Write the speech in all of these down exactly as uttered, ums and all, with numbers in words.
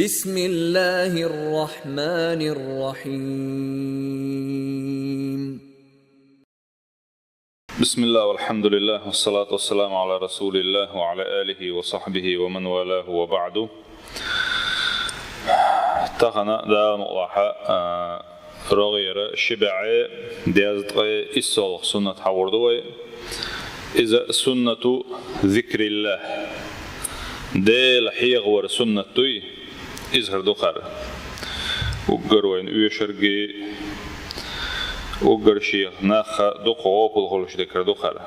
بسم الله الرحمن الرحيم. بسم الله والحمد لله والصلاة والسلام على رسول الله وعلى آله وصحبه ومن والاه وبعد. Тахана Дала мукъалахь, а, рогӀера ши бӀаьи дезткъе иссалгӀа суннат хьагӀур ду вай. Иза суннату зикриллахӀ. Дела хьехавар суннат дуй, иза хӀара ду хӀара. Уггар вайна оьшург, уггар шех нах дукха гӀопал хуьлуш дерг хӀара ду хӀара.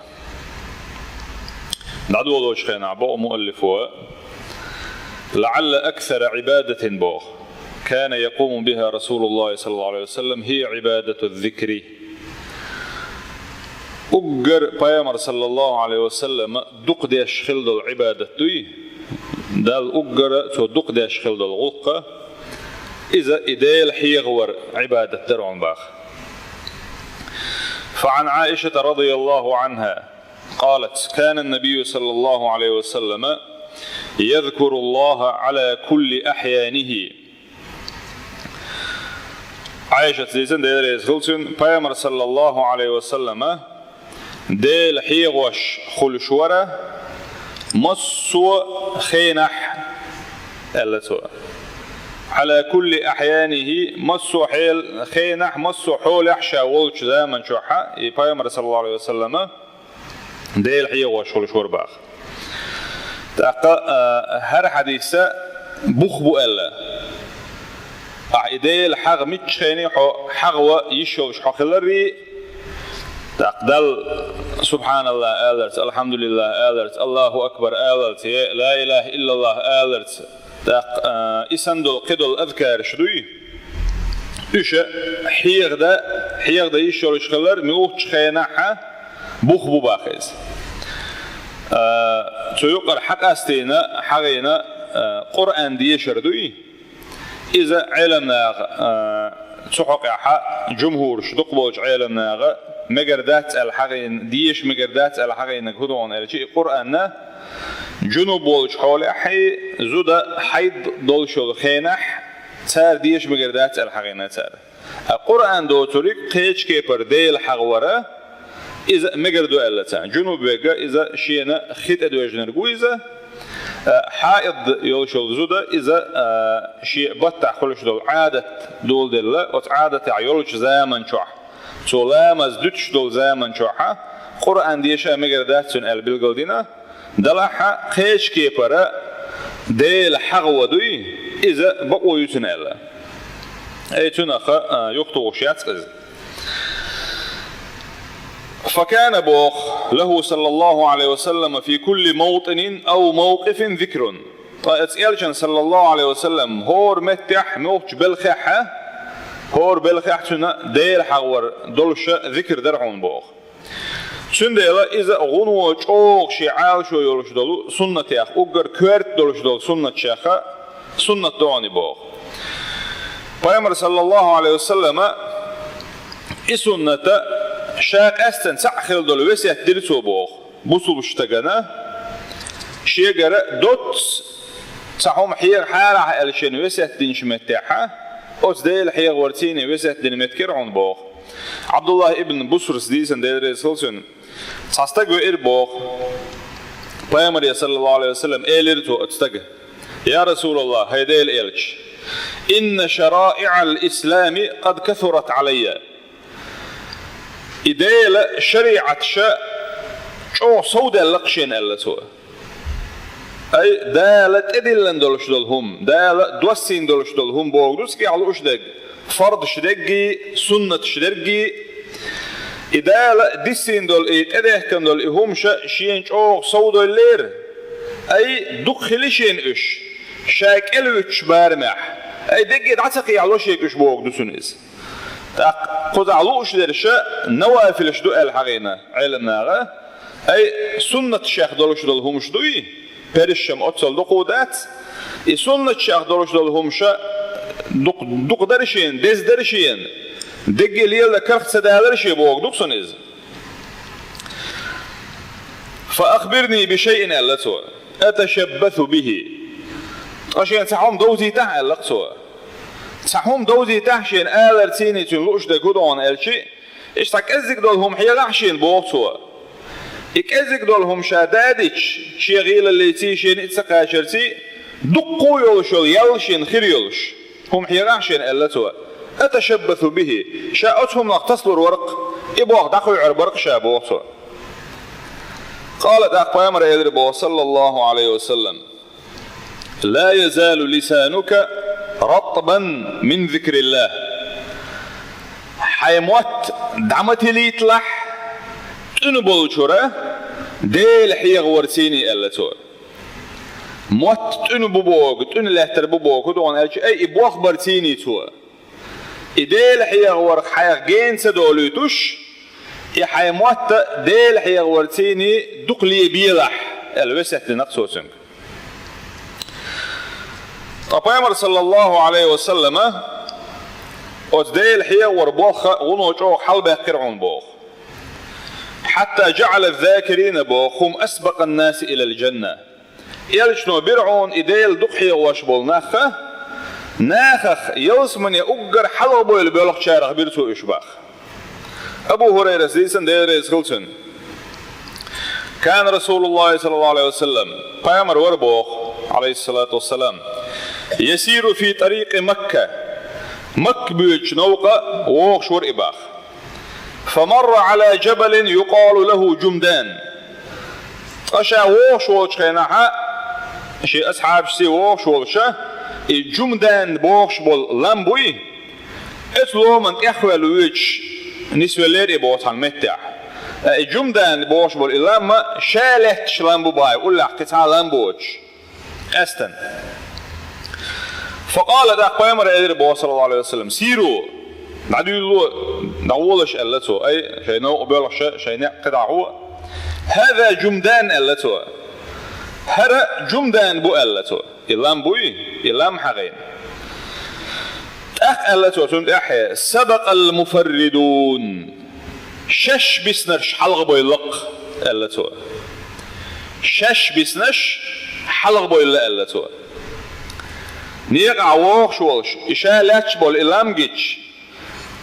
ДӀадолочу хенахь боху муаллифо: «لعل أكثر عبادة», боху, «كان يقوم بها رسول الله صلى الله عليه وسلم هي عبادة الذكر». Уггар Пайхамар, саллаллаху Ӏалайхи ва саллама, дукха деш хилла долу Ӏибадат дуй, Далла уггара цо дукха деш хилла долу гӀуллакх, иза и Дела хьехавар Ӏибадат дара хьуна баха. فعن عائشة رضي الله عنها قالت: كان النبي صلى الله عليه وسلم يذكر الله على كل أحيانه. Ӏайшас дийцина, Дела реза хилла цунна, Пайхамар, саллаллаху Ӏалайхи ва саллама, Дела хьехош хуьлуш вара массо а хенахь, аьлла цо. على كل أحيانه, массо а хьел-, хенахь, массо а хьолехь ша волчу заман чохь а, и Пайхамар, саллаллаху Ӏалайхи ва саллама, Дела хьехош хуьлуш вара баха. ТӀаккха, а, хӀара хьадис бух бу аьлла. Ахьа и Дела хьагӀ миччахьене хьо хьагӀ ван йиш йолуш хьо хиларий, тӀаккха Далла «СубхьаналлахӀ» аларца, «АлхьамдулиллахӀ» аларца, «АллахӀу акбар» аларца, я «Ла илахӀа иллаллахӀ» аларца, тӀаккха, а, и санна долу кхидолу азкараш дуй, уьш хьехадан, хьехадан йиш йолуш хилар муьлххачу хенахь а бух бу баха иза. А, цу юкъара хьакъастийна, хьагӀийна, а, Къуръан дешар дуй. Иза Ӏеламнаха, а, цу хьокъехь а жумхӀурш дукхаболчу Ӏеламнаха мегар дац аьлла хьагӀийна, деша мегар дац аьлла хьагӀийнарг хӀун ду хьуна аьлча, и Къуръан жунуб волчу хьолехь а, зуда хьайд долуш йолу хенахь а цара деша мегар дац аьлла хьагӀийна цара. Ткъа Къуръан доцург кхечу кепара Дела хьагӀ вара, иза мегар ду аьлла царна. Жунуб верг иза шена хи тӀедоьжнарг ву иза, а, хьаид йолуш йолу зуда иза, а, шен баттахь хуьлуш долу Ӏадат доладелла, оцу Ӏадатехь йолчу заман чохь, цо ламаз дуьтуш долу заман чохь а Къуръан деша мегар дац цуьнан аьлла билгалдина, делахь а кхечу кепара Дела хьагӀ ван дуй, иза бакъо ю цуьнан аьлла. Ай, цунах, а, юхатухуш яц иза. فكان, боху, له صلى الله عليه وسلم في كل موطن أو موقف ذكر. Ткъа оцу элчан, саллаллаху Ӏалайхи ва саллам, хӀора меттехь, муьлххачу белхехь а, хӀора белхехь цуьнан Дела хьагӀ вар долуш зикр дара хьуна, боху. Цундела иза гӀуно чӀогӀа шен Ӏалашо йолуш долу суннатех, уггар коьрта долуш долу суннатех а суннат ду хьуна, боху. Пайхамар, саллаллаху Ӏалайхи ва саллама, и суннат ша къаьстина цхьаъ хила долу весет дира цо, боху, бусулба стагана, шегара доцца цхьа хӀума хьехахьара ахь аьлла шена весет динчу меттехь а, оцу Дела хьехаварца весет дина меттиг яра хьуна, боху. Ӏабдуллахь ибн Бусрас дийцина, Дела реза хила цунна, цхьа стаг веара, боху, Пайхамаре, саллаллаху Ӏалайхи ва саллам, элира цо оцу стага: «Я РасулаллахӀ, хӀай Делан элча, إن شرائع الإسلام قد كثرت علي». И Делан шариӀаташ чӀогӀа совдаьлла-кх шена, аьлла цо. Ай, Дала тӀедиллина долуш долу хӀума, Дала доссийна долуш долу хӀума бохург ду цигахь лууш дерг, фардаш дерг а, суннаташ дерг а. И Дала диссийна долу, и тӀедехкина долу и хӀумаш шена чӀогӀа совдевллера. Ай, дукха хили шена уьш, ша кӀелвуьтучу барамехь. Ай, дерриге дӀа ца кхехьало шега уьш бохург ду цуьнан иза. ТӀаккха кхузахь лууш дерш навафилаш ду аьлла хьагӀийна Ӏеламнаха. Ай, суннаташех долуш долу хӀумаш дуй, першам оццул дукха дац. И суннаташех долуш долу хӀумаш дукха, дукха дара шена, деза дара шена, дерриге леладан карах ца далара шен бохург ду-кх цуьнан иза. «فأخبرني بشيء», аьлла цо, «أتشبث به». Ткъа шена цхьа хӀума довзийтахьа, аьлла-кх цо. Цхьа хӀума довзийтахьа шена аларций, цуьнан лууш дерг хӀун ду аьлча, иштта кӀеззиг долу хӀума хьегӀахьа шена, боху цо. И кӀеззиг долу хӀума ша дадича, шен гӀийлаллиций, шена ницкъ ца кхачарций, дуккха а йолуш йолу ял шена хир йолуш хӀума хьегӀахьа шена, аьлла цо. أتشبث به, ша оцу хӀуманах тасалур вара-кх, и болх дӀакхуьур бара-кх ша, боху цо. Къала, тӀаккха пайхамара элира боху, саллаллаху Ӏалайхи ва саллам: «لا يزال لسانك رطبا من ذكر الله». Хьайн мотт дӀа ма тилийталахь тӀуьна болчуьра Дела хьехаварций, аьлла цо. Мотт тӀуьна бу боху, тӀуьна лаьттар бу боху хӀун ду аьлча, ай, и болх барций цо. И Дела хьехаварх хьайх гена ца долуьйтуш, и хьайн мотт Дела хьехаварций дукха лебелахь, аьлла, весет дина-кх цо цуьнга. Ткъа пайхамар, саллаллаху Ӏалайхи ва саллама, оцу Дела хьехавар болх гӀуно чӀогӀа хьалабаьккхира хьуна боху. «حتى جعل الذاكرين», боху, «هم أسبق الناس إلى الجنة». Элчано бира хьуна и Дела дукха хьехош болу нах, нахах ялсамане уггар хьалха бевлла боьлхучарах бира цо уьш боху. Абу ХӀурайрас дийцина, Дела реза хила цунна: «كان رسول الله صلى الله عليه وسلم», пайхамар вара боху, Ӏалайхиссалату вассалам, «يسير في طريق مكة», Макка боьдучу новкъа вогӀуш вара и боху. «فمر على جبل يقال له جمدان». Ткъа ша вогӀуш волчу хенахь, шен асхьабашций вогӀуш волуш, и Жумдан бохуш болу лам буй, оцу ломан тӀехваьлла воьдуш нисвеллера и боху цхьана меттехь. Ткъа и Жумдан бохуш болу и лам ша лаьтташ лам бу боху, уллехь кхин цхьа а лам боцуш. Къаьстина. «فقال», тӀаккха пайхамара элира боху, саллаллаху Ӏалайхи ва саллам: «سيروا», дӀадуьйлало, дӀаволаш, аьлла цо, ай, шайн новкъа боьлхуш, шайн некъ кхидӀа хьо. «هذا جمدان», аьлла цо. «ХӀара Жумдан бу», аьлла цо. И лам буй, и лам хьагӀийна. ТӀаккха аьлла цо цунна тӀаьххье: «سبق المفردون». Шаьш биснарш хьалха бевлла-кх, аьлла цо. Шаьш биснарш хьалха бевлла, аьлла цо. Некъахь вогӀуш волуш, и ша лаьтташ болу и лам гича,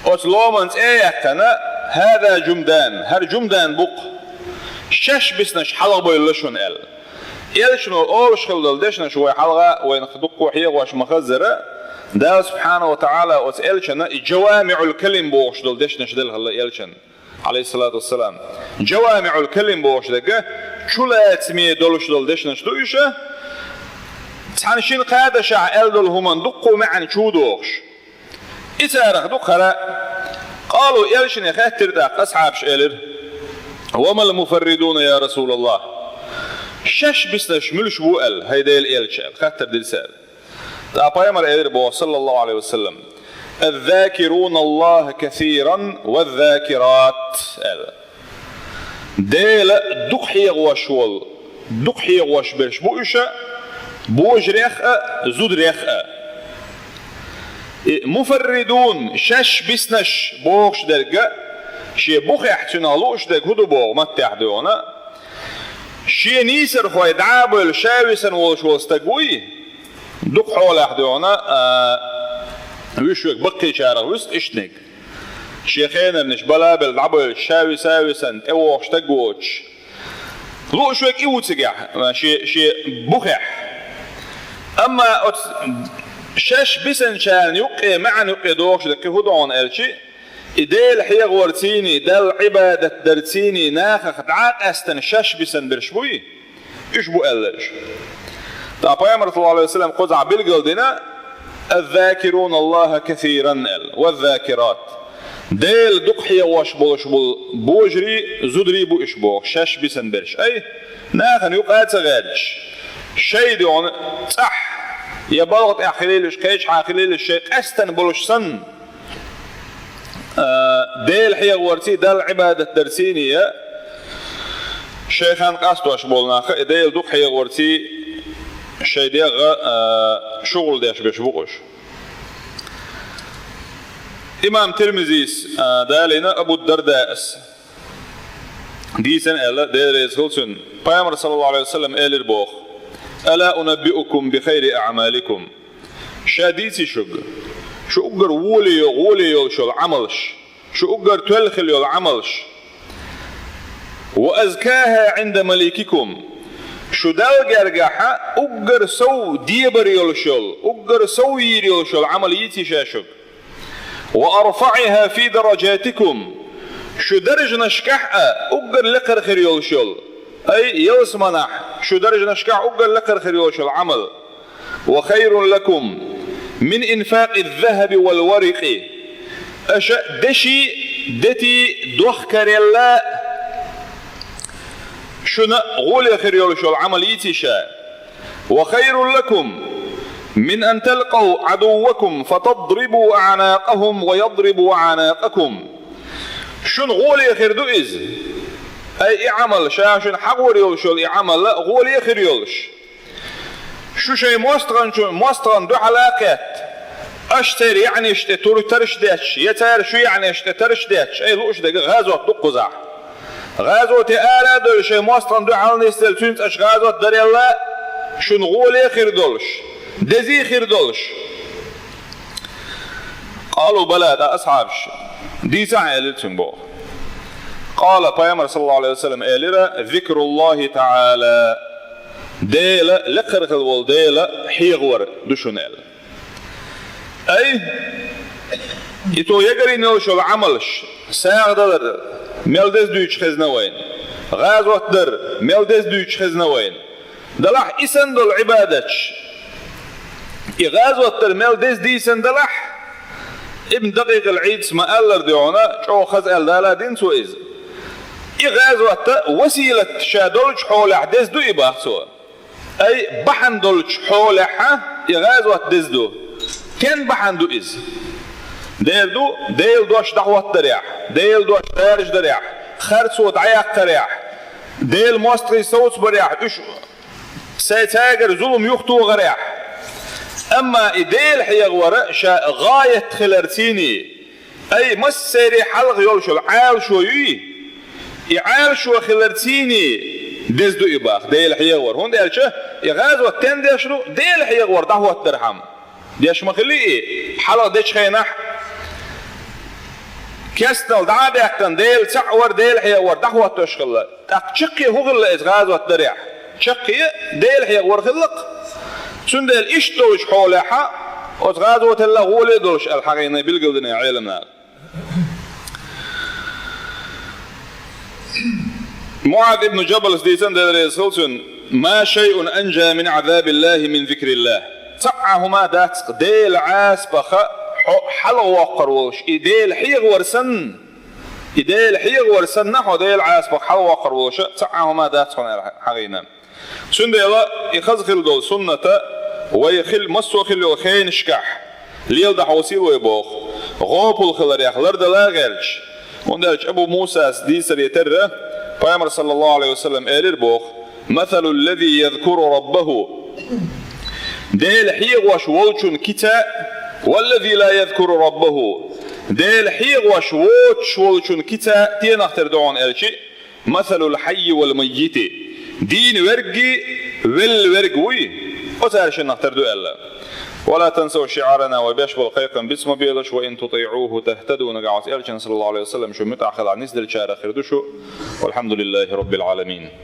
оцу ломан цӀе а яьккхина: «هذا جمدان», хӀара Жумдан бу-кх. Шаьш биснарш хьалха бевлла шуна, аьлла. Элчано олуш хилла долу дешнаш вай хьалха, вайна дуккха хьехош ма-хаззара, Дала субхьанаху ва таӀала оцу элчанна и жавамиӀул калим бохуш долу дешнаш делла хилла элчанна, Ӏалайхиссалату вассалам. ЖавамиӀул калим бохуш дерг чулацаме долуш долу дешнаш ду уьш, цхьана шина кхадашехь аьлла долу хӀуманна дуккха маьӀна чу дохуш. И царах ду-кх хӀара. «قالوا», элчане хаьттира тӀаккха асхьабаша, элира: «وما المفردون يا رسول الله؟» Шаьш биснарш муьлш бу аьлла, хӀай Делан элча, аьлла, хаттар дира цара. ТӀаккха пайхамара элира боху, саллаллаху Ӏалайхи ва саллам: «الذاكرون الله كثيرا والذاكرات», аьлла. Дела дукха хьехош волу, дукха хьехош берш бу уьш, божарех а, зударех а. И муфарридун, шаьш биснарш бохуш дерг, шен бухехь цуьнах лууш дерг хӀун ду боху маттехь дуьйхьна? Шен нийсархой дӀа а бевлла, ша висина волуш волу стаг вуй, дукха хьолахь дуьйхьна, а, вуьш верг баккхийчарах вуьсу иштаниг. Шен хенарнаш бала а белла дӀабевлла, ша виса а висина, тӀевогӀуш стаг воцуш. Лууш верг и ву цигахь, шен, шен бухехь. Амма оцу шаьш бисинчарна юккъе, маьӀна юккъе дохуш дерг кхин хӀун ду хьуна аьлча, и Дела хьехаварций, Далла Ӏибадат дарций, нахах дӀа а къаьстина шаьш бисина берш буй, уьш бу аьлла уьш. ТӀаккха пайхамара, саллаллаху Ӏалайхи ва саллам, кхузахь билгал дина: «الذاكرون الله كثيرا», аьлла, «والذاكرات». Дела дукха хьехош болуш болу божарий, зударий бу уьш боху, шаьш бисина берш. Ай, нахана юкъа а ца гӀерташ, шайн дуьхьа цӀахь, я балха тӀехь хилийлаш, кхечахьа хилийлаш, шайн къаьстина болуш санна, а, Дела хьехаварций, Далла Ӏибадат дарций, я шайн хан къастош болу нах, и Дела дукха хьехаварций, шайн дегӀ, а, шугӀул деш берш бу уьш. Имам Тирмизис, а, далийна, Абу Дардаъс дийцина аьлла, Дела реза хила цунна, пайхамара, саллаллаху Ӏалайхи ва саллам, элира боху: ألا أنبئكم بخير أعمالكم؟ Ша дийций шуьга, шу уггар гӀоле йо-, гӀоле йолуш йолу Ӏамалш, шу уггар тоьлла хила йолу Ӏамалш. وأزكاها عند مليككم. Шу Далла гергахьа уггар сов дебар йолуш йолу, уггар сов йийр йолуш йолу Ӏамал йийций ша шуьга. وأرفعها في درجاتكم. Шу даржанашкахь а уггар лекхара хир йолуш йолу. Ай, ялсаманахь шу даржанашкахь уггар лекхара хир йолуш йолу Ӏамал. وخير لكم من إنفاق الذهب والورق. Аша деши, дети дохкарелла шуна гӀоле хир йолуш йолу Ӏамал йийций ша. وخير لكم من أن تلقوا عدوكم فتضربوا أعناقهم ويضربوا أعناقكم. Шуна гӀоле хир ду иза. Ай, и Ӏамал, ша шуна хьагӀор йолуш йолу и Ӏамал гӀоле хир йолуш. Шу шайн мостагӀанчу-, мостагӀан дуьхьала кхетта, аша церан яьӀнеш тӀе тур тарш детташ, я цара шун яьӀнеш тӀе тарш детташ, ай, лууш дерг гӀазот ду кхузахь. ГӀазоте ара а девлла, шайн мостагӀан дуьхьал нисделла, цуьнца аша гӀазот дарелла, шуна гӀоле хир долуш, дезий хир долуш. قالوا بلى, тӀаккха асхьабаша: «Дийцахьа», — элира цуьнга боху. قال, Пайхамар, саллаллаху Ӏалайхи ва саллам, элира: «ذكر الله تعالى». Дела, лекхара хила волу Дела хьехавар ду шуна аьлла. Ай, и цо ягарйина йолуш йолу Ӏамалш, сагӀа далар, мел деза дуьйцуш хезна вайна. ГӀазот дар, мел деза дуьйцуш хезна вайна. Далахь и санна долу Ӏибадаташ. И гӀазот дар мел деза дийцина далахь, Ибн Дакъикъил-Ӏийдас ма-аллара дуьхьал, чӀогӀа хаза аьлла дала дина цо иза. И гӀазот василат ша долчу хьолехь деза ду и, бах цо. Ай, бахьана долчу хьолехьа и гӀазот деза ду. Стен бахьана ду иза? Дера ду, Делан дош дӀахӀоттадарехь, Делан дош даржадарехь, харцо дӀаяккхарехь, Делан мостагӀий совцабарехь, уьш сай цаьргара зулам юхатохарехь. Амма и Дела хьехавар ша гӀаят хиларций, ай, массеран хьалха йолуш йолу Ӏалашо юй, и Ӏалашо хиларций деза ду и, бах, Дела хьехавар. ХӀунда аьлча и гӀазот стен деш ду? Дела хьехавар дӀахӀоттадархьама. Деш ма хили и, хьалха дечу хенахь кестнал дӀа а баьккхина, Дела цхьаъ вар, Дела хьехавар дӀахӀоттош хилла. ТӀаккха чаккхе хӀун хилла иза гӀазот дарехь? Чаккхе Дела хьехавар хилла-кх. Цундела иштта долчу хьолехьа оцу гӀазоталла гӀоле а долуш аьлла хьахийна билгалдина Ӏеламнаха. МуӀаз ибн Джабалс дийцина, Дела реза хила цунна: «ما شيء أنجى من عذاب الله من ذكر الله». Цхьа а хӀума дац-кх Делан Ӏазапах хьо хьалхавоккхур волуш, и Дела хьехавар санна, и Дела хьехавар санна хьо Делан Ӏазапах хьалхавоккхур волуш цхьа а хӀума дац хьуна аьлла хьахийна. Цундела и хаза хила долу суннат вай хила, массо а хила йолу хенашкахь лела дӀахьовсийла вай боху, гӀопал хиларех лардала а гӀерташ. ХӀунда аьлча Абу Мусас дийцаре терра, Пайхамар, саллаллаху Ӏалайхи ва саллам, элира боху: «مثل الذي يذكر ربه». Дела хьехош волчун кица, «والذي لا يذكر ربه». Дела хьехош воцуш волчун кица тенах тера ду хьуна аьлчи, «مثل الحي والميت». Дийна верг а, велла верг а вуй, оцара шиннах тера ду аьлла. «ولا تنسوا شعارنا», вай беш болу кхайкхам биц ма белаш, «وإن تطيعوه تهتدوا», нагахь оцу элчан, саллаллаху Ӏалайхи ва саллам, шу муьтӀахь хилахь, нисделлачарах хир ду шу. والحمد لله رب العالمين.